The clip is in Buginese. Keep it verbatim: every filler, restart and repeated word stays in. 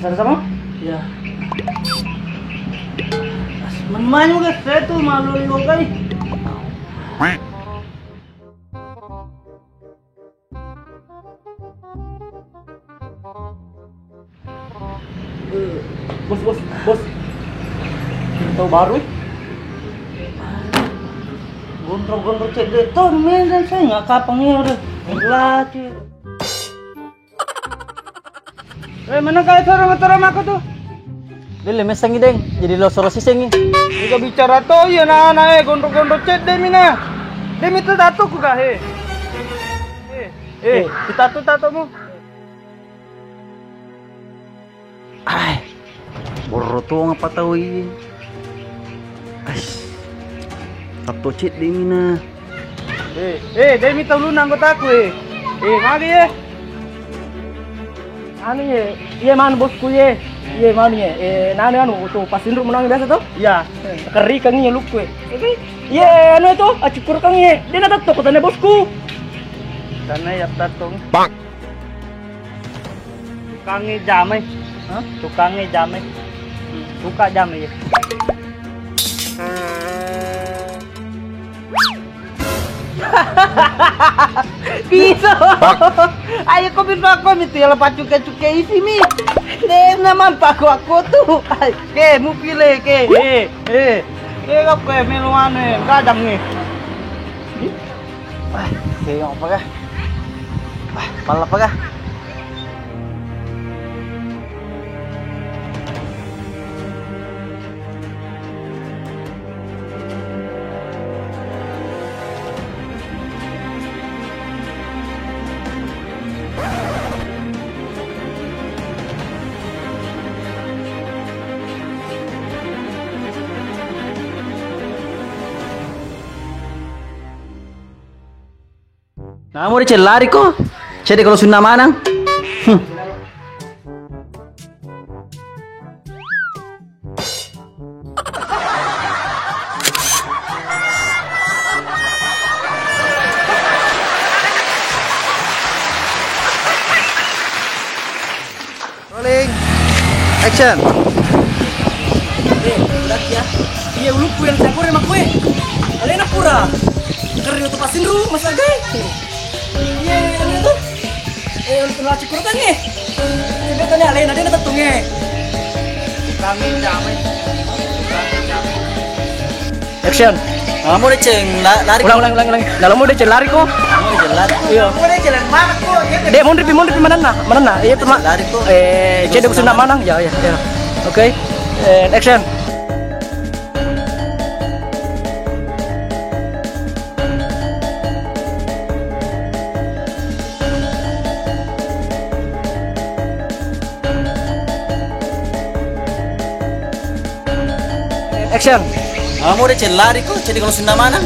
Sama-sama? Iya. Menmanyu ke saya tuh malu lo kai. Bos, bos, bos. Tahu baru? Gondrong-gondrong cedde to, men, dan saya nggak kapang ya udah. Laki. Eh, mana kau toro motor aku tuh? Dele messangi deng, jadi lo soro sisengi. Jika bicara to iya nana eh, gondrong-gondrong cedde mina. Demi tu tatu ku gahe. Eh, eh, kita tu tatu mu. Ai, borro tong apa tau iye. Ais, tatto cedde mina. Eh, eh, demi tau luna anggotaku eh. Eh, magi eh. Anu ye, iye manu bosku ye. Iye manu ye. Eh, nanu anu tu pasinru menang biasa to? Iya. Kerikan iye lukku eh. Iye anu itu, acukkurkan iye. Dia natatto kotanya bosku. Karena ya tatto. Bang. Tukangnge jamai. Hah? Tukangnge jamai. Suka jamai ya. Bisa. Ayo ko bisa ko mitu ya lepas cuke-cuke isi mi. Dena mampa ko aku tuh. Ke mu pile ke. Eh, eh. Ke apa meluane gadang nih. Wah, sengok apa kah? Wah, pala apa kah? Namo deceng lari ko, cedde kalau sunna manang. Hmm. Rolling. Action. Eh, udah ya. Iya, ulukku yang campur sama kue. Alena pura. Keri oto pasinru, Mas Agai. Iya, iya, iya, tuh. Eh, untuk lacik kurang ya. Ini tadi alena, dia tetungnya. Kami damai. Kami damai. Action. Namo deceng la-, lari. Ulang, ulang, ulang, ulang. Namo deceng lari ko. Namo deceng lari. Iya. Namo deceng lari mana ko? Dek, mundur pi, mundur pi, manenna, manenna. Iya, teman. Lari ko. Eh, cedde ku sunna manang. Ya, ya, ya. Oke. Eh, action. Action. Namo deceng lari ko, cedde kalau sunna manang.